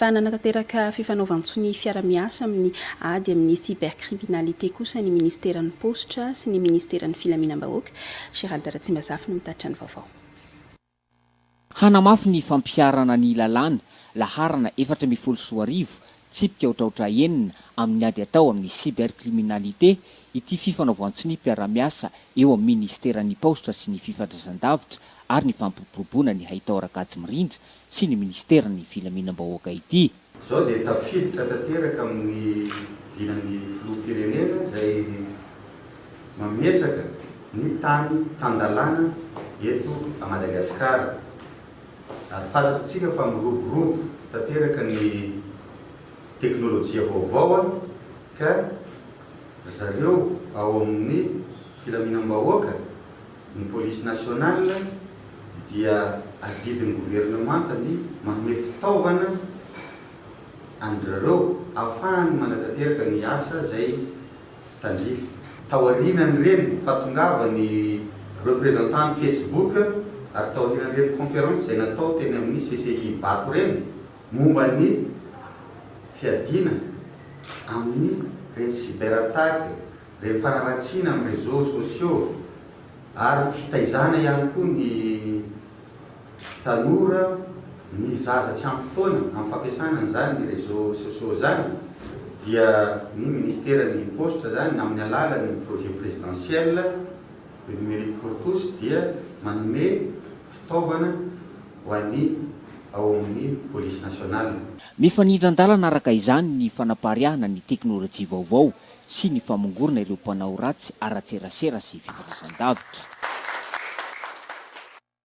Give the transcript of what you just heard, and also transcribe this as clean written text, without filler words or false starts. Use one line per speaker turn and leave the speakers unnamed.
Efa nanatanteraka fifanaovan-tsonia fiara-miasa amin'ny ady amin'ny cybercriminalité kosa ny minisiteran'ny Paositra sy ny minisiteran'ny Filaminam-bahoaka. Gérald Ratsimbazafy no mitatitra ny vaovao.
Hanamafy ny fampiharana ny lalàna laharana 2014, tsipika otraotra enina amin'ny ady atao amin'ny cybercriminalité ity fifanaovan-tsonia mpiara-miasa eo amin'ny minisiteran'ny Paositra sy ny Fifandraisan-davitra ary ny Fampiroboroboana ny Haitao ara-kajy mirindra sy ny minisiteran'ny Filaminam-bahoaka ity.
Izao dia tafiditra tanteraka amin'ny vinan'ny Filoham-pirenena izay mametraka ny tany tan-dalàna eto Madagasikara ary fantatritsika fa miroborobo tanteraka ny teknolojia vaovao ka ry zareo ao amin'ny filaminam-bahoaka, ny police nationale, dia adidin'ny governemanta ny manome fitaovana an-dry zareo ahafahany manatanteraka ny asa izay tandrify. Taorianan'ireny fahatongavan'ny représentant ny Facebook ary taorianan'ireny conférence izay natao teny amin'ny CCI Ivato ireny momba ny fiadiana amin'ny ireny cyberattaque, ireny fanaratsiana amin'ny réseaux sociaux ary ny fitaizana ihany koa ny tanora, ny zaza tsy ampy taona amin'ny fampiasana an'izany réseaux sociaux izany dia ny ministeran'ny paositra izany amin'ny alalan'ny projet présidentiel le numérique pour tous dia manome fitaovana ho an'ny ao amin'ny police nationale.
Mifanindran-dalana araka izany ny fanapariahana ny teknolojia vaovao sy ny famongorana ireo mpanao ratsy ara-tserasera sy fifandraisan-davitra.